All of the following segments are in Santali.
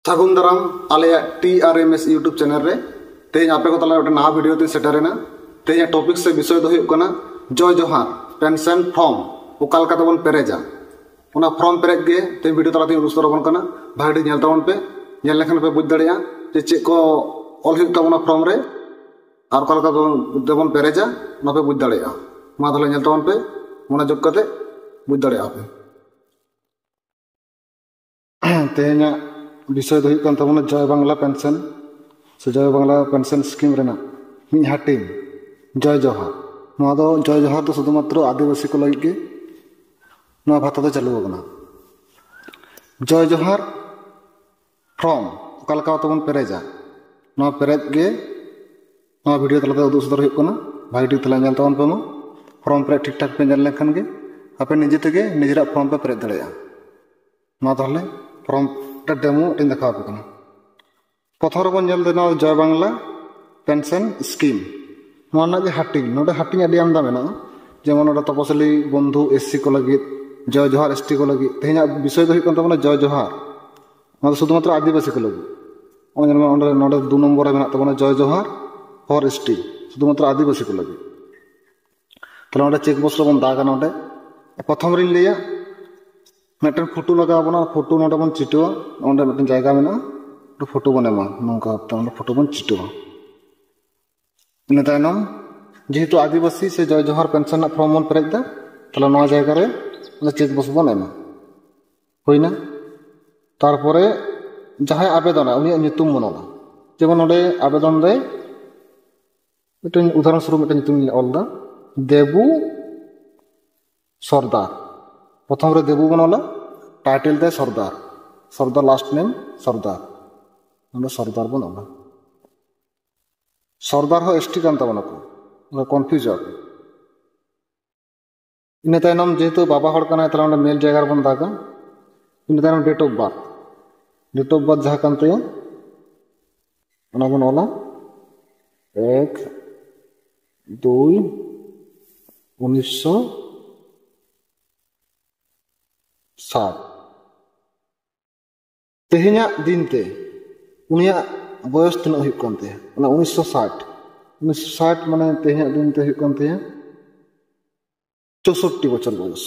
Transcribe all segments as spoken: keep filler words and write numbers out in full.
ᱥᱟᱹᱜᱩᱱ ᱫᱟᱨᱟᱢ ᱟᱞᱮᱭᱟᱜ ᱴᱤ ᱟᱨ ᱮᱢ ᱮᱥ YouTube ᱪᱮᱱᱮᱞ ᱨᱮ᱾ ᱛᱮᱦᱮᱧ ᱟᱯᱮ ᱠᱚ ᱛᱟᱞᱟᱨᱮ ᱢᱤᱫᱴᱮᱱ ᱱᱟᱣᱟ ᱵᱷᱤᱰᱤᱭᱳ ᱛᱤᱧ ᱥᱮᱴᱮᱨᱮᱱᱟ᱾ ᱛᱮᱦᱮᱧᱟᱜ ᱴᱚᱯᱤᱠ ᱥᱮ ᱵᱤᱥᱚᱭ ᱫᱚ ᱦᱩᱭᱩᱜ ᱠᱟᱱᱟ ᱡᱚᱭ ᱡᱚᱦᱟᱨ ᱯᱮᱱᱥᱚᱱ ᱯᱷᱨᱚᱢ ᱚᱠᱟ ᱞᱮᱠᱟ ᱛᱮᱵᱚᱱ ᱯᱮᱨᱮᱡᱟ, ᱚᱱᱟ ᱯᱷᱨᱚᱢ ᱯᱮᱨᱮᱡ ᱜᱮ ᱛᱮᱦᱮᱧ ᱵᱷᱤᱰᱤᱭᱳ ᱛᱟᱞᱟᱛᱮᱧ ᱩᱫᱩᱜ ᱥᱚᱫᱚᱨ ᱟᱵᱚᱱ ᱠᱟᱱᱟ᱾ ᱵᱷᱟᱜᱮ ᱴᱷᱤᱠ ᱧᱮᱞ ᱛᱟᱵᱚᱱ ᱯᱮ᱾ ᱧᱮᱞ ᱞᱮᱠᱷᱟᱱ ᱯᱮ ᱵᱩᱡᱽ ᱫᱟᱲᱮᱭᱟᱜᱼᱟ ᱡᱮ ᱪᱮᱫ ᱠᱚ ᱚᱞ ᱦᱩᱭᱩᱜ ᱛᱟᱵᱚᱱᱟ ᱯᱷᱨᱚᱢ ᱨᱮ ᱟᱨ ᱚᱠᱟ ᱞᱮᱠᱟ ᱛᱮᱵᱚᱱ ᱯᱮᱨᱮᱡᱟ, ᱚᱱᱟ ᱯᱮ ᱵᱩᱡᱽ ᱫᱟᱲᱮᱭᱟᱜᱼᱟ᱾ ᱢᱟ ᱛᱟᱦᱚᱞᱮ ᱧᱮᱞ ᱛᱟᱵᱚᱱ ᱯᱮ, ᱢᱚᱱᱳᱡᱳᱜᱽ ᱠᱟᱛᱮ ᱵᱩᱡᱽ ᱫᱟᱲᱮᱭᱟᱜᱼᱟ ᱯᱮ᱾ ᱛᱮᱦᱮᱧᱟᱜ ᱵᱤᱥᱚᱭ ᱫᱚ ᱦᱩᱭᱩᱜ ᱠᱟᱱ ᱛᱟᱵᱚᱱᱟ ᱡᱚᱭ ᱵᱟᱝᱞᱟ ᱯᱮᱱᱥᱚᱱ ᱥᱮ ᱡᱚᱭ ᱵᱟᱝᱞᱟ ᱯᱮᱱᱥᱚᱱ ᱥᱠᱤᱢ ᱨᱮᱱᱟᱜ ᱢᱤᱫ ᱦᱟᱹᱴᱤᱧ ᱡᱚᱭ ᱡᱚᱦᱟᱨ᱾ ᱱᱚᱣᱟ ᱫᱚ ᱡᱚᱭ ᱡᱚᱦᱟᱨ ᱫᱚ ᱥᱩᱫᱷᱩᱢᱟᱛᱨᱚ ᱟᱹᱫᱤᱵᱟᱹᱥᱤ ᱠᱚ ᱞᱟᱹᱜᱤᱫ ᱜᱮ ᱱᱚᱣᱟ ᱵᱷᱟᱛᱟ ᱫᱚ ᱪᱟᱹᱞᱩ ᱟᱠᱟᱱᱟ᱾ ᱡᱚᱭ ᱡᱚᱦᱟᱨ ᱯᱷᱨᱚᱢ ᱚᱠᱟ ᱞᱮᱠᱟ ᱛᱮᱵᱚᱱ ᱯᱮᱨᱮᱡᱟ, ᱱᱚᱣᱟ ᱯᱮᱨᱮᱡ ᱜᱮ ᱱᱚᱣᱟ ᱵᱷᱤᱰᱤᱭᱳ ᱛᱟᱞᱟᱛᱮ ᱩᱫᱩᱜ ᱥᱚᱫᱚᱨ ᱦᱩᱭᱩᱜ ᱠᱟᱱᱟ᱾ ᱵᱷᱟᱜᱮ ᱴᱷᱤᱠ ᱛᱟᱦᱚᱞᱮ ᱧᱮᱞ ᱛᱟᱵᱚᱱ ᱯᱮ ᱢᱟ᱾ ᱯᱷᱨᱚᱢ ᱯᱮᱨᱮᱡ ᱴᱷᱤᱠ ᱴᱷᱟᱠ ᱯᱮ ᱧᱮᱞ ᱞᱮᱱᱠᱷᱟᱱ ᱜᱮ ᱟᱯᱮ ᱱᱤᱡᱮ ᱛᱮᱜᱮ ᱱᱤᱡᱮᱨᱟᱜ ᱯᱷᱨᱚᱢ ᱯᱮ ᱯᱮᱨᱮᱡ ᱫᱟᱲᱮᱭᱟᱜᱼᱟ᱾ ᱢᱟ ᱛᱟᱦᱚᱞᱮ ᱯᱷᱨᱚᱢ ᱨᱮ ᱰᱮᱢᱳ ᱢᱤᱫᱴᱮᱱ ᱫᱮᱠᱷᱟᱣ ᱟᱯᱮ ᱠᱟᱱᱟ᱾ ᱯᱨᱚᱛᱷᱚᱢ ᱨᱮᱵᱚᱱ ᱧᱮᱞ ᱫᱟ ᱱᱚᱣᱟ ᱡᱚᱭ ᱵᱟᱝᱞᱟ ᱯᱮᱱᱥᱚᱱ ᱥᱠᱤᱢ᱾ ᱱᱚᱣᱟ ᱨᱮᱱᱟᱜ ᱡᱮ ᱦᱟᱹᱴᱤᱧ, ᱱᱚᱰᱮ ᱦᱟᱹᱴᱤᱧ ᱟᱹᱰᱤ ᱟᱢᱫᱟ ᱢᱮᱱᱟᱜᱼᱟ᱾ ᱡᱮᱢᱚᱱ ᱱᱚᱰᱮ ᱛᱚᱯᱚᱥᱤᱞᱤ ᱵᱚᱱᱫᱷᱩ, ᱮᱥᱥᱤ ᱠᱚ ᱞᱟᱹᱜᱤᱫ, ᱡᱚᱭ ᱡᱚᱦᱟᱨ, ᱮᱥᱴᱤ ᱠᱚ ᱞᱟᱹᱜᱤᱫ᱾ ᱛᱮᱦᱮᱧᱟᱜ ᱵᱤᱥᱚᱭ ᱫᱚ ᱦᱩᱭᱩᱜ ᱠᱟᱱ ᱛᱟᱵᱚᱱᱟ ᱡᱚᱭ ᱡᱚᱦᱟᱨ᱾ ᱱᱚᱣᱟ ᱫᱚ ᱥᱩᱫᱷᱩᱢᱟᱛᱨᱚ ᱟᱹᱫᱤᱵᱟᱹᱥᱤ ᱠᱚ ᱞᱟᱹᱜᱤᱫ᱾ ᱱᱚᱜᱼᱚᱭ ᱧᱮᱞ ᱢᱮ, ᱚᱸᱰᱮ, ᱱᱚᱰᱮ ᱫᱩ ᱱᱚᱢᱵᱚᱨ ᱨᱮ ᱢᱮᱱᱟᱜ ᱛᱟᱵᱚᱱᱟ ᱡᱚᱭ ᱡᱚᱦᱟᱨ ᱯᱷᱚᱨ ᱮᱥᱴᱤ, ᱥᱩᱫᱷᱩᱢᱟᱛᱨᱚ ᱟᱹᱫᱤᱵᱟᱹᱥᱤ ᱠᱚ ᱞᱟᱹᱜᱤᱫ᱾ ᱛᱟᱦᱞᱮ ᱚᱸᱰᱮ ᱪᱮᱠ ᱵᱚᱠᱥ ᱨᱮᱵᱚᱱ ᱫᱟᱜᱟ᱾ ᱱᱚᱰᱮ ᱯᱨᱚᱛᱷᱚᱢ ᱨᱤᱧ ᱞᱟᱹᱭᱟ, ᱢᱤᱫᱴᱮᱱ ᱯᱷᱳᱴᱳ ᱞᱟᱜᱟᱣ ᱵᱚᱱᱟ᱾ ᱯᱷᱳᱴᱳ ᱱᱚᱰᱮ ᱵᱚᱱ ᱪᱤᱴᱟᱹᱣᱟ᱾ ᱚᱸᱰᱮ ᱢᱤᱫᱴᱮᱱ ᱡᱟᱭᱜᱟ ᱢᱮᱱᱟᱜᱼᱟ, ᱚᱸᱰᱮ ᱯᱷᱳᱴᱳ ᱵᱚᱱ ᱮᱢᱟ᱾ ᱱᱚᱝᱠᱟ ᱵᱷᱟᱵᱛᱮ ᱚᱸᱰᱮ ᱯᱷᱳᱴᱳ ᱵᱚᱱ ᱪᱤᱴᱟᱹᱣᱟ᱾ ᱤᱱᱟᱹ ᱛᱟᱭᱱᱚᱢ ᱡᱮᱦᱮᱛᱩ ᱟᱹᱫᱤᱵᱟᱹᱥᱤ ᱥᱮ ᱡᱚᱭ ᱡᱚᱦᱟᱨ ᱯᱮᱱᱥᱚᱱ ᱨᱮᱱᱟᱜ ᱯᱷᱨᱚᱢ ᱵᱚᱱ ᱯᱮᱨᱮᱡ ᱮᱫᱟ, ᱛᱟᱦᱞᱮ ᱱᱚᱣᱟ ᱡᱟᱭᱜᱟ ᱨᱮ ᱚᱱᱟ ᱪᱮᱠ ᱵᱚᱠᱥ ᱵᱚᱱ ᱮᱢᱟ᱾ ᱦᱩᱭᱱᱟ᱾ ᱛᱟᱨᱯᱚᱨᱮ ᱡᱟᱦᱟᱸᱭ ᱟᱵᱮᱫᱚᱱᱟ, ᱩᱱᱤᱭᱟᱜ ᱧᱩᱛᱩᱢ ᱵᱚᱱ ᱚᱞᱟ᱾ ᱡᱮᱢᱚᱱ ᱱᱚᱰᱮ ᱟᱵᱮᱫᱚᱱ ᱨᱮ ᱢᱤᱫᱴᱮᱱ ᱩᱫᱟᱦᱚᱨᱚᱱ ᱥᱚᱨᱩᱯ ᱢᱤᱫᱴᱮᱱ ᱧᱩᱛᱩᱢ ᱤᱧ ᱚᱞ ᱮᱫᱟ, ᱫᱮᱵᱩ ᱥᱚᱨᱫᱟᱨ᱾ ᱯᱨᱚᱛᱷᱚᱢ ᱨᱮ ᱫᱮᱵᱩ ᱵᱚᱱ ᱚᱞᱟ, ᱴᱟᱭᱴᱮᱞ ᱛᱮ ᱥᱚᱨᱫᱟᱨ, ᱥᱚᱨᱫᱟᱨ ᱞᱟᱥᱴ ᱱᱮᱢ ᱥᱚᱨᱫᱟᱨ᱾ ᱱᱚᱰᱮ ᱥᱚᱨᱫᱟᱨ ᱵᱚᱱ ᱚᱞᱟ᱾ ᱥᱚᱨᱫᱟᱨ ᱦᱚᱸ ᱮᱥᱴᱤ ᱠᱟᱱ ᱛᱟᱵᱚᱱᱟ ᱠᱚ, ᱠᱚᱱᱯᱷᱤᱭᱩᱡᱚᱜᱼᱟ ᱠᱚ᱾ ᱤᱱᱟᱹ ᱛᱟᱭᱱᱚᱢ ᱡᱮᱦᱮᱛᱩ ᱵᱟᱵᱟ ᱦᱚᱲ ᱠᱟᱱᱟᱭ, ᱛᱟᱦᱞᱮ ᱚᱸᱰᱮ ᱢᱮᱞ ᱡᱟᱭᱜᱟ ᱨᱮᱵᱚᱱ ᱫᱟᱜᱟ᱾ ᱤᱱᱟᱹ ᱛᱟᱭᱱᱚᱢ date of birth, date of birth ᱡᱟᱦᱟᱸ ᱠᱟᱱ ᱛᱟᱭᱟ, ᱚᱱᱟ ᱵᱚᱱ ᱚᱞᱟ ᱮᱠ ᱫᱩᱭ ᱩᱱᱤᱥᱥᱚ ᱥᱟᱴ᱾ ᱛᱮᱦᱮᱧᱟᱜ ᱫᱤᱱ ᱛᱮ ᱩᱱᱤᱭᱟᱜ ᱵᱚᱭᱚᱥ ᱛᱤᱱᱟᱹᱜ ᱦᱩᱭᱩᱜ ᱠᱟᱱ ᱛᱟᱭᱟ? ᱚᱱᱟ ᱩᱱᱤᱥᱥᱚ ᱥᱟᱴ, ᱩᱱᱤᱥᱥᱚ ᱥᱟᱴ ᱢᱟᱱᱮ ᱛᱮᱦᱮᱧᱟᱜ ᱫᱤᱱ ᱛᱮ ᱦᱩᱭᱩᱜ ᱠᱟᱱ ᱛᱟᱭᱟ ᱪᱳᱥᱳᱴᱴᱤ ᱵᱚᱪᱷᱚᱨ ᱵᱚᱭᱚᱥ᱾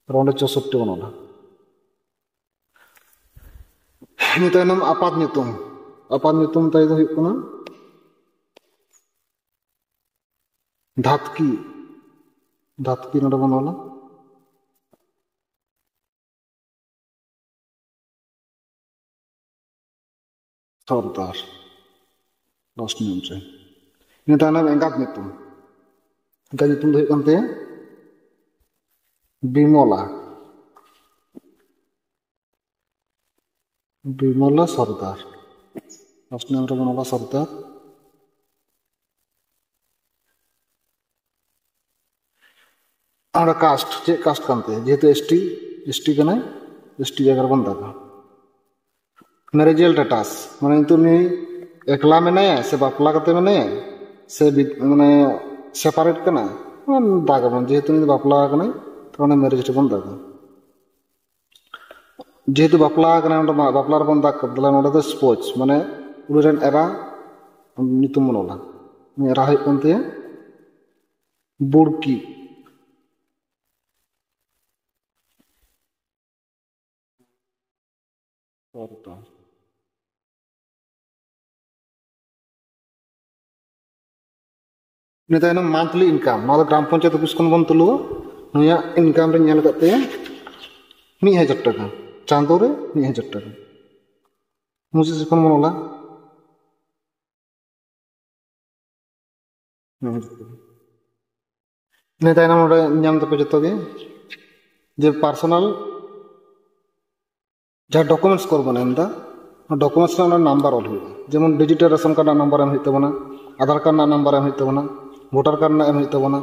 ᱟᱨ ᱚᱸᱰᱮ ᱪᱳᱥᱳᱴᱴᱤ ᱵᱚᱱ ᱚᱞᱟ᱾ ᱤᱱᱟᱹ ᱛᱟᱭᱱᱚᱢ ᱟᱯᱟᱛ ᱧᱩᱛᱩᱢ᱾ ᱟᱯᱟᱛ ᱧᱩᱛᱩᱢ ᱛᱟᱭ ᱫᱚ ᱦᱩᱭᱩᱜ ᱠᱟᱱᱟ ᱫᱷᱟᱛᱠᱤ᱾ ᱫᱷᱟᱛᱠᱤ ᱱᱚᱰᱮ ᱵᱚᱱ ᱚᱞᱟ᱾ ᱥᱚᱨᱫᱟᱨ, ᱞᱟᱥᱴ ᱱᱮᱢ ᱨᱮ᱾ ᱤᱱᱟᱹ ᱛᱟᱭᱱᱚᱢ ᱮᱸᱜᱟᱛ ᱧᱩᱛᱩᱢ᱾ ᱮᱸᱜᱟᱛ ᱧᱩᱛᱩᱢ ᱫᱚ ᱦᱩᱭᱩᱜ ᱠᱟᱱ ᱛᱟᱭᱟ ᱵᱤᱢᱚᱞᱟ᱾ ᱵᱤᱢᱚᱞᱟ ᱥᱚᱨᱫᱟᱨ᱾ ᱞᱟᱥᱴ ᱱᱮᱢ ᱨᱮ ᱵᱤᱢᱚᱞᱟ ᱥᱚᱨᱫᱟᱨ᱾ ᱚᱸᱰᱮ ᱠᱟᱥᱴ, ᱪᱮᱫ ᱠᱟᱥᱴ ᱠᱟᱱ ᱛᱟᱭᱟ? ᱡᱮᱦᱮᱛᱩ ᱮᱥ ᱴᱤ, ᱮᱥ ᱴᱤ ᱠᱟᱱᱟᱭ, ᱮᱥ ᱴᱤ ᱡᱟᱭᱜᱟ ᱨᱮᱵᱚᱱ ᱫᱟᱜᱟ᱾ ᱢᱮᱨᱮᱡᱤᱭᱟᱞ ᱥᱴᱮᱴᱟᱥ, ᱢᱟᱱᱮ ᱱᱤᱛᱚᱜ ᱩᱱᱤ ᱮᱠᱞᱟ ᱢᱮᱱᱟᱭᱟ ᱥᱮ ᱵᱟᱯᱞᱟ ᱠᱟᱛᱮ ᱢᱮᱱᱟᱭᱟ ᱥᱮ ᱵᱤ-, ᱢᱟᱱᱮ ᱥᱮᱯᱟᱨᱮᱴ ᱠᱟᱱᱟᱭ, ᱚᱱᱟ ᱫᱟᱜ ᱟᱵᱚᱱ, ᱡᱮᱦᱮᱛᱩ ᱩᱱᱤ ᱫᱚ ᱵᱟᱯᱞᱟ ᱟᱠᱟᱱᱟᱭ, ᱛᱚ ᱚᱱᱟ ᱢᱮᱨᱮᱡᱽ ᱨᱮᱵᱚᱱ ᱫᱟᱜᱟ᱾ ᱡᱮᱦᱮᱛᱩ ᱵᱟᱯᱞᱟ ᱟᱠᱟᱱᱟᱭ, ᱚᱸᱰᱮ ᱢᱟ ᱵᱟᱯᱞᱟ ᱨᱮᱵᱚᱱ ᱫᱟᱜ ᱠᱟᱫᱟ, ᱛᱟᱦᱞᱮ ᱱᱚᱰᱮ ᱫᱚ ᱥᱯᱳᱡᱽ, ᱢᱟᱱᱮ ᱩᱱᱤ ᱨᱮᱱ ᱮᱨᱟ ᱧᱩᱛᱩᱢ ᱵᱚᱱ ᱚᱞᱟ᱾ ᱩᱱᱤ ᱮᱨᱟ ᱦᱩᱭᱩᱜ ᱠᱟᱱ ᱛᱟᱭᱟ ᱵᱩᱲᱠᱤ᱾ ᱤᱱᱟᱹ ᱛᱟᱭᱱᱚᱢ ᱢᱟᱱᱛᱷᱞᱤ ᱤᱱᱠᱟᱢ, ᱱᱚᱣᱟ ᱫᱚ ᱜᱨᱟᱢ ᱯᱚᱧᱪᱟᱭᱮᱛ ᱚᱯᱷᱤᱥ ᱠᱷᱚᱱ ᱵᱚᱱ ᱛᱩᱞᱟᱹᱣᱟ᱾ ᱱᱩᱭᱟᱜ ᱤᱱᱠᱟᱢ ᱨᱮ ᱧᱮᱞ ᱟᱠᱟᱫ ᱛᱟᱭᱟ ᱢᱤᱫ ᱦᱟᱡᱟᱨ ᱴᱟᱠᱟ, ᱪᱟᱸᱫᱳ ᱨᱮ ᱢᱤᱫ ᱦᱟᱡᱟᱨ ᱴᱟᱠᱟ᱾ ᱢᱩᱪᱟᱹᱫ ᱥᱮᱫ ᱠᱷᱚᱱ ᱵᱚᱱ ᱚᱞᱟ᱾ ᱤᱱᱟᱹ ᱛᱟᱭᱱᱚᱢ ᱱᱚᱰᱮ ᱧᱟᱢ ᱫᱟᱯᱮ ᱡᱚᱛᱚ ᱜᱮ, ᱡᱮ ᱯᱟᱨᱥᱚᱱᱟᱞ ᱡᱟᱦᱟᱸ ᱰᱚᱠᱩᱢᱮᱱᱴᱥ ᱠᱚᱨᱮ ᱵᱚᱱ ᱮᱢ ᱮᱫᱟ, ᱚᱱᱟ ᱰᱚᱠᱩᱢᱮᱱᱴᱥ ᱨᱮᱱᱟᱜ ᱚᱱᱟ ᱱᱟᱢᱵᱟᱨ ᱚᱞ ᱦᱩᱭᱩᱜᱼᱟ᱾ ᱡᱮᱢᱚᱱ ᱰᱤᱡᱤᱴᱟᱞ ᱨᱮᱥᱚᱱ ᱠᱟᱨᱰ ᱨᱮᱱᱟᱜ ᱱᱟᱢᱵᱟᱨ ᱮᱢ ᱦᱩᱭᱩᱜ ᱛᱟᱵᱚᱱᱟ, ᱟᱫᱷᱟᱨ ᱠᱟᱨᱰ ᱨᱮᱱᱟᱜ ᱱᱟᱢᱵᱟᱨ ᱮᱢ ᱦᱩᱭᱩᱜ ᱛᱟᱵᱚᱱᱟ, ᱵᱷᱳᱴᱟᱨ ᱠᱟᱨᱰ ᱨᱮᱱᱟᱜ ᱮᱢ ᱦᱩᱭᱩᱜ ᱛᱟᱵᱚᱱᱟ,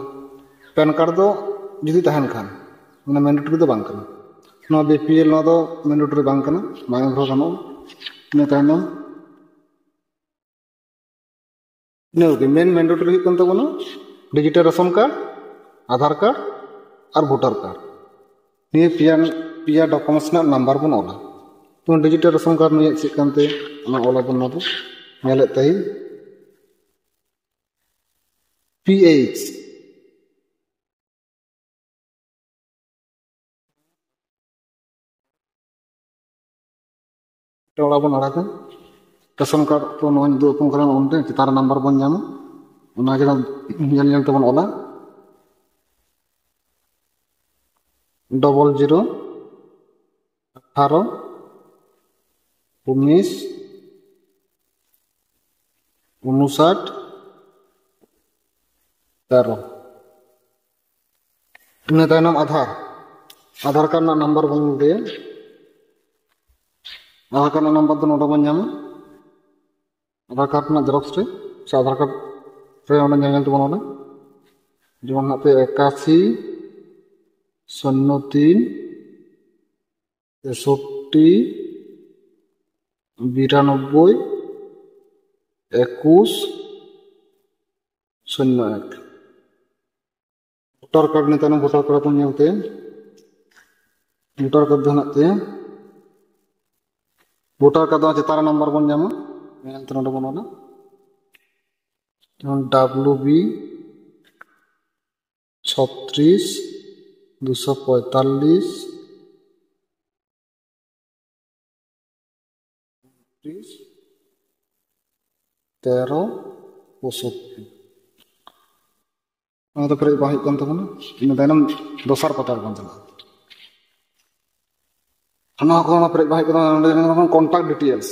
ᱯᱮᱱ ᱠᱟᱨᱰ ᱫᱚ ᱡᱩᱫᱤ ᱛᱟᱦᱮᱱ ᱠᱷᱟᱱ, ᱚᱱᱟ ᱢᱮᱱᱰᱮᱴᱚᱨᱤ ᱫᱚ ᱵᱟᱝ ᱠᱟᱱᱟ᱾ ᱱᱚᱣᱟ ᱵᱤ ᱯᱤ ᱮᱞ, ᱱᱚᱣᱟ ᱫᱚ ᱢᱮᱱᱰᱮᱴᱚᱨᱤ ᱵᱟᱝ ᱠᱟᱱᱟ, ᱵᱟᱝ ᱮᱢ ᱨᱮᱦᱚᱸ ᱜᱟᱱᱚᱜᱼᱟ᱾ ᱤᱱᱟᱹ ᱛᱟᱭᱱᱚᱢ ᱤᱱᱟᱹ ᱠᱚᱜᱮ ᱢᱮᱱ ᱢᱮᱱᱰᱮᱴᱚᱨᱤ ᱦᱩᱭᱩᱜ ᱠᱟᱱ ᱛᱟᱵᱚᱱᱟ digital ration card, Aadhaar card ᱟᱨ ᱵᱷᱳᱴᱟᱨ ᱠᱟᱨᱰ᱾ ᱱᱤᱭᱟᱹ ᱯᱮᱭᱟ, ᱯᱮᱭᱟ ᱰᱚᱠᱩᱢᱮᱱᱴᱥ ᱨᱮᱱᱟᱜ ᱱᱟᱢᱵᱟᱨ ᱵᱚᱱ ᱚᱞᱟ᱾ ᱛᱚ ᱰᱤᱡᱤᱴᱟᱞ ᱨᱮᱥᱚᱱ ᱠᱟᱨᱰ ᱱᱩᱭᱟᱜ ᱪᱮᱫ ᱠᱟᱱ ᱛᱟᱭᱟ, ᱚᱱᱟ ᱚᱞ ᱟᱵᱚᱱ, ᱱᱚᱣᱟ ᱫᱚ ᱧᱮᱞᱮᱫ ᱛᱟᱦᱮᱸ᱾ ᱯᱤ ᱮᱭᱤᱪ ᱚᱲᱟᱜ ᱵᱚᱱ ᱟᱲᱟᱜᱟ᱾ ᱨᱮᱥᱚᱱ ᱠᱟᱨᱰ ᱛᱚ ᱱᱚᱣᱟᱧ ᱩᱫᱩᱜ ᱟᱵᱚᱱ ᱠᱟᱱᱟ, ᱚᱸᱰᱮ ᱪᱮᱛᱟᱱ ᱨᱮ ᱱᱟᱢᱵᱟᱨ ᱵᱚᱱ ᱧᱟᱢᱟ, ᱚᱱᱟ ᱜᱮ ᱧᱮᱞ ᱧᱮᱞ ᱛᱮᱵᱚᱱ ᱚᱞᱟ᱾ ᱰᱚᱵᱚᱞ ᱡᱤᱨᱳ, ᱟᱴᱷᱟᱨᱚ, ᱩᱱᱤᱥ, ᱩᱱᱩᱥᱟᱴ, ᱛᱮᱨᱚ᱾ ᱤᱱᱟᱹ ᱛᱟᱭᱱᱚᱢ ᱟᱫᱷᱟᱨ, ᱟᱫᱷᱟᱨ ᱠᱟᱨᱰ ᱨᱮᱱᱟᱜ ᱱᱟᱢᱵᱟᱨ ᱵᱚᱱ ᱞᱟᱹᱭᱟ᱾ ᱟᱫᱷᱟᱨ ᱠᱟᱨᱰ ᱨᱮᱱᱟᱜ ᱱᱟᱢᱵᱟᱨ ᱫᱚ ᱱᱚᱰᱮ ᱵᱚᱱ ᱧᱟᱢᱟ, ᱟᱫᱷᱟᱨ ᱠᱟᱨᱰ ᱨᱮᱱᱟᱜ ᱡᱮᱨᱚᱠᱥ ᱨᱮ ᱥᱮ ᱟᱫᱷᱟᱨ ᱠᱟᱨᱰ ᱨᱮ ᱚᱸᱰᱮ ᱧᱮᱞ ᱧᱮᱞ ᱛᱮᱵᱚᱱ ᱚᱞᱟ᱾ ᱡᱮᱢᱚᱱ ᱦᱟᱸᱜ ᱯᱮ ᱮᱠᱟᱥᱤ, ᱥᱩᱱᱱᱚ ᱛᱤᱱ, ᱛᱮᱥᱚᱴᱴᱤ, ᱵᱤᱨᱟᱱᱚᱵᱵᱳᱭ, ᱮᱠᱩᱥ, ᱥᱩᱱᱱᱚ ᱮᱠ᱾ ᱵᱷᱳᱴᱟᱨ ᱠᱟᱨᱰ, ᱱᱤᱛᱚᱜ ᱵᱷᱳᱴᱟᱨ ᱠᱟᱨᱰ ᱵᱚᱱ ᱧᱮᱞ ᱛᱮ, ᱵᱷᱳᱴᱟᱨ ᱠᱟᱨᱰ ᱫᱚ ᱦᱮᱱᱟᱜ ᱛᱟᱭᱟ᱾ ᱵᱷᱳᱴᱟᱨ ᱠᱟᱨᱰ ᱫᱚ ᱪᱮᱛᱟᱱ ᱨᱮ ᱱᱟᱢᱵᱟᱨ ᱵᱚᱱ ᱧᱟᱢᱟ, ᱧᱮᱞ ᱛᱮ ᱱᱚᱰᱮ ᱵᱚᱱ ᱚᱞᱟ, ᱡᱮᱢᱚᱱ ᱰᱟᱵᱞᱩ ᱵᱤ ᱪᱷᱚᱛᱨᱤᱥ, ᱫᱩᱥᱚ ᱯᱚᱸᱭᱛᱟᱞᱞᱤᱥ, ᱛᱮᱨᱚ, ᱯᱚᱸᱭᱥᱚᱴᱴᱤ᱾ ᱚᱱᱟ ᱫᱚ ᱯᱮᱨᱮᱡ ᱵᱟᱝ ᱦᱩᱭᱩᱜ ᱠᱟᱱ ᱛᱟᱵᱚᱱᱟ᱾ ᱤᱱᱟᱹ ᱛᱟᱭᱱᱚᱢ ᱫᱚᱥᱟᱨ ᱯᱟᱛᱟ ᱨᱮᱵᱚᱱ ᱪᱟᱞᱟᱜᱼᱟ᱾ ᱚᱱᱟ ᱠᱚ ᱚᱱᱟ ᱯᱮᱨᱮᱡ ᱵᱟᱝ ᱦᱩᱭᱩᱜ ᱠᱟᱱᱟ, ᱚᱸᱰᱮ ᱧᱮᱞ ᱧᱟᱢ contact details,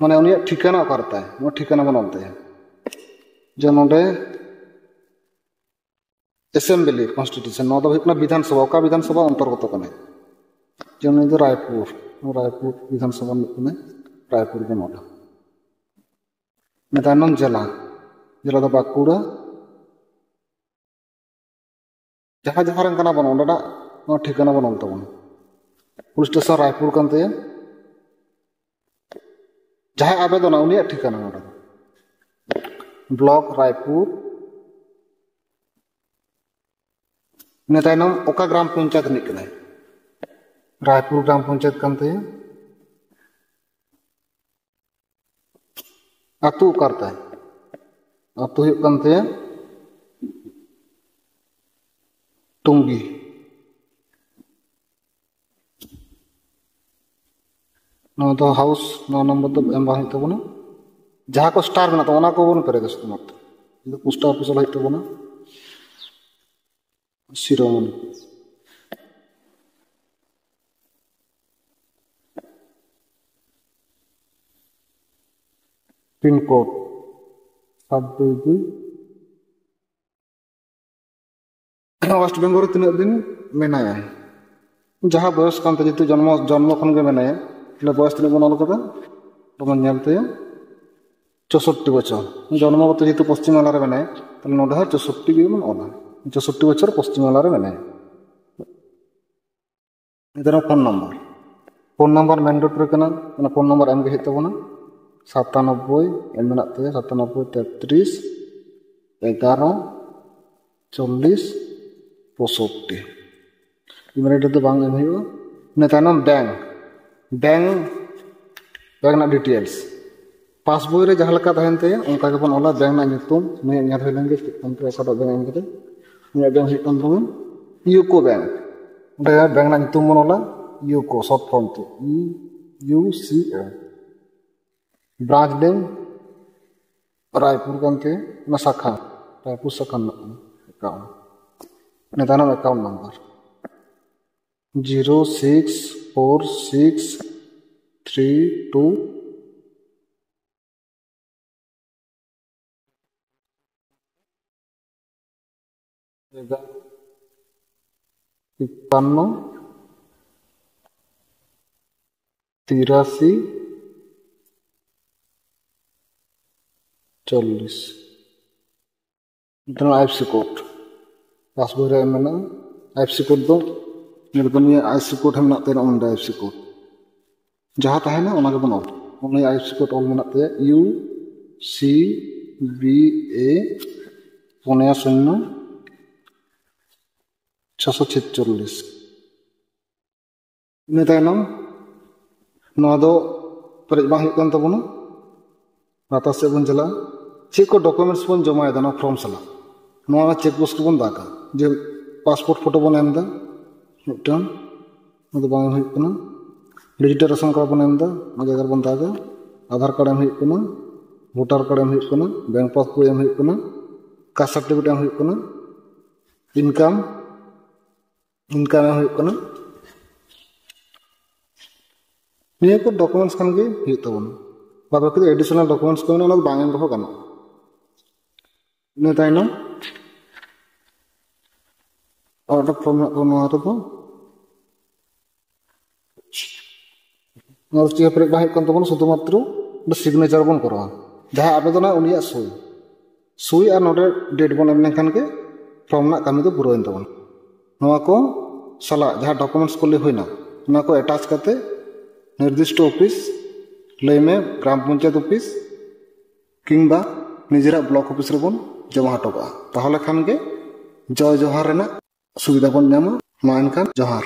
ᱢᱟᱱᱮ ᱩᱱᱤᱭᱟᱜ ᱴᱷᱤᱠᱟᱹᱱᱟ ᱚᱠᱟ ᱨᱮ ᱛᱟᱭ, ᱱᱚᱣᱟ ᱴᱷᱤᱠᱟᱹᱱᱟ ᱵᱚᱱ ᱚᱞ ᱛᱟᱭᱟ᱾ ᱡᱮ ᱱᱚᱰᱮ assembly constitution, ᱱᱚᱣᱟ ᱫᱚ ᱦᱩᱭᱩᱜ ᱠᱟᱱᱟ ᱵᱤᱫᱷᱟᱱ ᱥᱚᱵᱷᱟ, ᱚᱠᱟ ᱵᱤᱫᱷᱟᱱ ᱥᱚᱵᱷᱟ ᱚᱱᱛᱚᱨᱜᱚᱛᱚ ᱠᱟᱱᱟᱭ᱾ ᱡᱮᱢᱚᱱ ᱩᱱᱤ ᱫᱚ ᱨᱟᱭᱯᱩᱨ, ᱨᱟᱭᱯᱩᱨ ᱵᱤᱫᱷᱟᱱ ᱥᱚᱵᱷᱟ ᱨᱤᱱᱤᱡ ᱠᱟᱱᱟᱭ, ᱨᱟᱭᱯᱩᱨ ᱜᱮ ᱱᱚᱰᱮ᱾ ᱤᱱᱟᱹ ᱛᱟᱭᱱᱚᱢ ᱡᱮᱞᱟ, ᱡᱮᱞᱟ ᱫᱚ ᱵᱟᱸᱠᱩᱲᱟ᱾ ᱡᱟᱦᱟᱸ ᱡᱟᱦᱟᱸ ᱨᱮᱱ ᱠᱟᱱᱟ ᱵᱚᱱ, ᱚᱸᱰᱮᱱᱟᱜ ᱱᱚᱣᱟ ᱴᱷᱤᱠᱟᱹᱱᱟ ᱵᱚᱱ ᱚᱞ ᱛᱟᱵᱚᱱᱟ᱾ ᱯᱩᱞᱤᱥ ᱥᱴᱮᱥᱚᱱ ᱨᱟᱭᱯᱩᱨ ᱠᱟᱱ ᱛᱟᱭᱟ᱾ ᱡᱟᱦᱟᱸᱭ ᱟᱵᱮᱫᱚᱱᱟ, ᱩᱱᱤᱭᱟᱜ ᱴᱷᱤᱠᱟᱹᱱᱟ ᱱᱚᱰᱮ ᱫᱚ ᱵᱞᱚᱠ ᱨᱟᱭᱯᱩᱨ᱾ ᱤᱱᱟᱹ ᱛᱟᱭᱱᱚᱢ ᱚᱠᱟ ᱜᱨᱟᱢ ᱯᱚᱧᱪᱟᱭᱮᱛ ᱨᱤᱱᱤᱡ ᱠᱟᱱᱟᱭ, ᱨᱟᱭᱯᱩᱨ ᱜᱨᱟᱢ ᱯᱚᱧᱪᱟᱭᱮᱛ ᱠᱟᱱ ᱛᱟᱭᱟ᱾ ᱟᱹᱛᱩ ᱚᱠᱟᱨᱮ ᱛᱟᱭ? ᱟᱹᱛᱩ ᱦᱩᱭᱩᱜ ᱠᱟᱱ ᱛᱟᱭᱟ ᱴᱩᱝᱜᱤ᱾ ᱱᱚᱣᱟ ᱫᱚ ᱦᱟᱣᱩᱥ, ᱱᱚᱣᱟ ᱱᱚᱢᱵᱚᱨ ᱫᱚ ᱮᱢ ᱵᱟᱝ ᱦᱩᱭᱩᱜ ᱛᱟᱵᱚᱱᱟ᱾ ᱡᱟᱦᱟᱸ ᱠᱚ ᱥᱴᱟᱨ ᱢᱮᱱᱟᱜ ᱛᱟᱵᱚᱱᱟ, ᱚᱱᱟ ᱠᱚᱵᱚᱱ ᱯᱮᱨᱮᱡᱟ ᱥᱩᱫᱷᱩᱢᱟᱛᱨᱚ᱾ ᱯᱳᱥᱴ ᱚᱯᱷᱤᱥ ᱚᱞ ᱦᱩᱭᱩᱜ ᱛᱟᱵᱚᱱᱟ, ᱥᱤᱨᱳᱢᱚᱱᱤ᱾ ᱯᱤᱱ ᱠᱳᱰ ᱥᱟᱛ ᱫᱩᱭ ᱫᱩᱭ᱾ ᱳᱭᱮᱥᱴ ᱵᱮᱝᱜᱚᱞ ᱨᱮ ᱛᱤᱱᱟᱹᱜ ᱫᱤᱱ ᱢᱮᱱᱟᱭᱟ? ᱡᱟᱦᱟᱸ ᱵᱚᱭᱚᱥ ᱠᱟᱱ ᱛᱟᱭᱟ, ᱡᱮᱦᱮᱛᱩ ᱡᱚᱱᱢᱚ, ᱡᱚᱱᱢᱚ ᱠᱷᱚᱱ ᱜᱮ ᱢᱮᱱᱟᱭᱟ, ᱛᱟᱦᱞᱮ ᱵᱚᱭᱚᱥ ᱛᱤᱱᱟᱹᱜ ᱵᱚᱱ ᱚᱞ ᱠᱟᱫᱟ? ᱵᱚᱱ ᱧᱮᱞ ᱛᱟᱭᱟ, ᱪᱳᱥᱳᱴᱴᱤ ᱵᱚᱪᱷᱚᱨ᱾ ᱡᱚᱱᱢᱚ ᱠᱟᱛᱮ ᱡᱮᱦᱮᱛᱩ ᱯᱚᱥᱪᱤᱢ ᱵᱟᱝᱞᱟ ᱨᱮ ᱢᱮᱱᱟᱭᱟ, ᱛᱟᱦᱞᱮ ᱱᱚᱰᱮ ᱦᱚᱸ ᱪᱳᱥᱳᱴᱴᱤ ᱜᱮ ᱵᱚᱱ ᱚᱞᱟ, ᱪᱳᱥᱳᱴᱴᱤ ᱵᱚᱪᱷᱚᱨ ᱯᱚᱥᱪᱤᱢ ᱵᱟᱝᱞᱟ ᱨᱮ ᱢᱮᱱᱟᱭᱟ᱾ ᱱᱤᱛᱚᱜ ᱯᱷᱳᱱ ᱱᱟᱢᱵᱟᱨ, ᱯᱷᱳᱱ ᱱᱟᱢᱵᱟᱨ ᱢᱮᱱᱰᱮᱴᱚᱨᱤ ᱠᱟᱱᱟ, ᱚᱱᱟ ᱯᱷᱳᱱ ᱱᱟᱢᱵᱟᱨ ᱮᱢ ᱜᱮ ᱦᱩᱭᱩᱜ ᱛᱟᱵᱚᱱᱟ᱾ ᱥᱟᱛᱟᱱᱚᱵᱵᱳᱭ ᱮᱢ ᱢᱮᱱᱟᱜ ᱛᱟᱭᱟ, ᱥᱟᱛᱟᱱᱚᱵᱵᱳᱭ ᱛᱮᱛᱨᱤᱥ ᱮᱜᱟᱨᱚ ᱪᱚᱞᱞᱤᱥ ᱯᱚᱸᱭᱥᱚᱴᱴᱤ᱾ ᱤᱢᱮᱞ ᱟᱭᱰᱤ ᱫᱚ ᱵᱟᱝ ᱮᱢ ᱦᱩᱭᱩᱜᱼᱟ᱾ ᱤᱱᱟᱹ ᱛᱟᱭᱱᱚᱢ ᱵᱮᱝᱠ, ᱵᱮᱝᱠ, ᱵᱮᱝᱠ ᱨᱮᱱᱟᱜ ᱰᱤᱴᱮᱞᱥ᱾ ᱯᱟᱥᱵᱳᱭ ᱨᱮ ᱡᱟᱦᱟᱸ ᱞᱮᱠᱟ ᱛᱟᱦᱮᱱ ᱛᱟᱭᱟ, ᱚᱱᱠᱟ ᱜᱮᱵᱚᱱ ᱚᱞᱟ᱾ ᱵᱮᱝᱠ ᱨᱮᱱᱟᱜ ᱧᱩᱛᱩᱢ, ᱱᱩᱭᱟᱜ ᱧᱮᱞ ᱦᱩᱭ ᱞᱮᱱ ᱜᱮ ᱪᱮᱫ ᱠᱟᱱ ᱛᱟᱭᱟ, ᱚᱠᱟᱴᱟᱜ ᱵᱮᱝᱠ ᱮᱢ ᱠᱟᱫᱟ᱾ ᱩᱱᱤᱭᱟᱜ ᱵᱮᱝᱠ ᱦᱩᱭᱩᱜ ᱠᱟᱱ ᱛᱟᱵᱚᱱ ᱭᱩᱠᱳ ᱵᱮᱝᱠ᱾ ᱚᱸᱰᱮ ᱵᱮᱝᱠ ᱨᱮᱱᱟᱜ ᱧᱩᱛᱩᱢ ᱵᱚᱱ ᱚᱞᱟ, ᱭᱩᱠᱳ, ᱥᱚᱨᱴ ᱯᱷᱚᱨᱢ ᱛᱮ, ᱤ ᱭᱩ ᱥᱤ ᱳ᱾ ᱵᱨᱟᱧᱪ ᱱᱮᱢ ᱨᱟᱭᱯᱩᱨ ᱠᱟᱱ ᱛᱟᱭᱟ, ᱚᱱᱟ ᱥᱟᱠᱷᱟ, ᱨᱟᱭᱯᱩᱨ ᱥᱟᱠᱷᱟ ᱨᱮᱱᱟᱜ ᱠᱟᱱᱟ ᱮᱠᱟᱣᱩᱱᱴ᱾ ᱤᱱᱟᱹ ᱛᱟᱭᱱᱚᱢ account number zero six four six three two. ᱮᱜᱟᱨᱚ, ᱛᱤᱯᱟᱱᱱᱚ, ᱛᱤᱨᱟᱥᱤ, ᱪᱚᱞᱞᱤᱥ᱾ ᱱᱤᱛᱚᱝ ᱟᱭᱮᱯᱷᱥᱤ ᱠᱳᱰ ᱯᱟᱥᱵᱳᱭ ᱨᱮ ᱮᱢ ᱢᱮᱱᱟᱜᱼᱟ᱾ ᱟᱭᱮᱯᱷᱥᱤ ᱠᱳᱰ ᱫᱚ ᱧᱮᱞ ᱠᱚ, ᱱᱤᱭᱟᱹ ᱟᱭᱮᱯᱷᱥᱤ ᱠᱳᱰ ᱦᱚᱸ ᱢᱮᱱᱟᱜ ᱛᱟᱭᱟ, ᱱᱚᱜᱼᱚ ᱱᱚᱰᱮ ᱟᱭᱮᱯᱷᱥᱤ ᱠᱳᱰ ᱡᱟᱦᱟᱸ ᱛᱟᱦᱮᱱᱟ, ᱚᱱᱟ ᱜᱮᱵᱚᱱ ᱚᱞ᱾ ᱩᱱᱤ ᱟᱭᱮᱯᱷᱥᱤ ᱠᱳᱰ ᱚᱞ ᱢᱮᱱᱟᱜ ᱛᱟᱭᱟ, ᱤᱭᱩ ᱥᱤ ᱵᱤ ᱮ ᱯᱩᱱᱭᱟ ᱥᱩᱱᱱᱚ ᱪᱷᱚᱥᱚ ᱪᱷᱮᱪᱪᱚᱞᱞᱤᱥ᱾ ᱤᱱᱟᱹ ᱛᱟᱭᱱᱚᱢ ᱱᱚᱣᱟ ᱫᱚ ᱯᱮᱨᱮᱡ ᱵᱟᱝ ᱦᱩᱭᱩᱜ ᱠᱟᱱ ᱛᱟᱵᱚᱱᱟ᱾ ᱞᱟᱛᱟᱨ ᱥᱮᱫ ᱵᱚᱱ ᱪᱟᱞᱟᱜᱼᱟ᱾ ᱪᱮᱫ ᱠᱚ ᱰᱚᱠᱩᱢᱮᱱᱴᱥ ᱵᱚᱱ ᱡᱚᱢᱟᱭᱮᱫᱟ ᱱᱚᱣᱟ ᱯᱷᱨᱚᱢ ᱥᱟᱞᱟᱜ? ᱱᱚᱣᱟ ᱪᱮᱠ ᱵᱚᱠᱥ ᱨᱮᱵᱚᱱ ᱫᱟᱜᱟ ᱡᱮ ᱯᱟᱥᱯᱳᱨᱴ ᱯᱷᱳᱴᱳ ᱵᱚᱱ ᱮᱢ ᱮᱫᱟ ᱢᱤᱫᱴᱟᱝ, ᱚᱱᱟ ᱫᱚ ᱵᱟᱝ ᱮᱢ ᱦᱩᱭᱩᱜ ᱠᱟᱱᱟ᱾ ᱰᱤᱡᱤᱴᱟᱞ ᱨᱮᱥᱚᱱ ᱠᱟᱨᱰ ᱵᱚᱱ ᱮᱢ ᱮᱫᱟ, ᱚᱱᱟ ᱡᱟᱭᱜᱟ ᱨᱮᱵᱚᱱ ᱫᱟᱜᱟ᱾ ᱟᱫᱷᱟᱨ ᱠᱟᱨᱰ ᱮᱢ ᱦᱩᱭᱩᱜ ᱠᱟᱱᱟ, ᱵᱷᱳᱴᱟᱨ ᱠᱟᱨᱰ ᱮᱢ ᱦᱩᱭᱩᱜ ᱠᱟᱱᱟ, ᱵᱮᱝᱠ ᱯᱟᱥᱵᱳᱭ ᱮᱢ ᱦᱩᱭᱩᱜ ᱠᱟᱱᱟ, ᱠᱟᱥᱴ ᱥᱟᱨᱴᱤᱯᱷᱤᱠᱮᱴ ᱮᱢ ᱦᱩᱭᱩᱜ ᱠᱟᱱᱟ, ᱤᱱᱠᱟᱢ ᱤᱱᱠᱟᱢ ᱮᱢ ᱦᱩᱭᱩᱜ ᱠᱟᱱᱟ᱾ ᱱᱤᱭᱟᱹ ᱠᱚ ᱰᱚᱠᱩᱢᱮᱱᱴᱥ ᱠᱷᱟᱱ ᱜᱮ ᱦᱩᱭᱩᱜ ᱛᱟᱵᱚᱱᱟ᱾ ᱵᱟᱫ ᱵᱟᱹᱠᱤ ᱫᱚ ᱮᱰᱤᱥᱚᱱᱟᱞ ᱰᱚᱠᱩᱢᱮᱱᱴᱥ ᱠᱚ ᱢᱮᱱᱟᱜᱼᱟ, ᱚᱱᱟ ᱫᱚ ᱵᱟᱝ ᱮᱢ ᱨᱮᱦᱚᱸ ᱜᱟᱱᱚᱜᱼᱟ᱾ ᱤᱱᱟᱹ ᱛᱟᱭᱱᱚᱢ ᱟᱨ ᱢᱤᱫᱴᱟᱝ ᱯᱷᱨᱚᱢ ᱢᱮᱱᱟᱜ ᱛᱟᱵᱚᱱᱟ ᱱᱚᱣᱟ ᱨᱮᱫᱚ᱾ ᱱᱚᱣᱟ ᱫᱚ ᱪᱮᱫ ᱦᱚᱸ ᱯᱮᱨᱮᱡ ᱵᱟᱝ ᱦᱩᱭᱩᱜ ᱠᱟᱱ ᱛᱟᱵᱚᱱᱟ, ᱥᱩᱫᱷᱩ ᱢᱟᱛᱨᱚ ᱥᱤᱜᱽᱱᱮᱪᱟᱨ ᱵᱚᱱ ᱠᱚᱨᱟᱣᱟ᱾ ᱡᱟᱦᱟᱸ ᱟᱵᱮᱫᱚᱱᱟ ᱩᱱᱤᱭᱟᱜ ᱥᱳᱭ, ᱥᱳᱭ ᱟᱨ ᱱᱚᱰᱮ ᱰᱮᱴ ᱵᱚᱱ ᱮᱢ ᱞᱮᱱᱠᱷᱟᱱ ᱜᱮ ᱯᱷᱨᱚᱢ ᱨᱮᱱᱟᱜ ᱠᱟᱹᱢᱤ ᱫᱚ ᱯᱩᱨᱟᱹᱣᱮᱱ ᱛᱟᱵᱚᱱᱟ᱾ ᱱᱚᱣᱟ ᱠᱚ ᱥᱟᱞᱟᱜ ᱡᱟᱦᱟᱸ ᱰᱚᱠᱩᱢᱮᱱᱴᱥ ᱠᱚ ᱞᱟᱹᱭ ᱦᱩᱭᱱᱟ, ᱚᱱᱟ ᱠᱚ ᱮᱴᱟᱪ ᱠᱟᱛᱮ ᱱᱤᱨᱫᱤᱥᱴᱚ ᱚᱯᱷᱤᱥ, ᱞᱟᱹᱭ ᱢᱮ ᱜᱨᱟᱢ ᱯᱚᱧᱪᱟᱭᱮᱛ ᱚᱯᱷᱤᱥ ᱠᱤᱝᱵᱟ ᱱᱤᱡᱮᱨᱟᱜ ᱵᱞᱚᱠ ᱚᱯᱷᱤᱥ ᱨᱮᱵᱚᱱ ᱡᱚᱢᱟ ᱦᱚᱴᱚ ᱠᱟᱜᱼᱟ᱾ ᱛᱟᱦᱚᱞᱮ ᱠᱷᱟᱱ ᱜᱮ ᱡᱚᱭ ᱡᱚᱦᱟᱨ ᱨᱮᱱᱟᱜ ᱥᱩᱵᱤᱫᱷᱟ ᱵᱚᱱ ᱧᱟᱢᱟ᱾ ᱢᱟ ᱮᱱᱠᱷᱟᱱ ᱡᱚᱦᱟᱨ᱾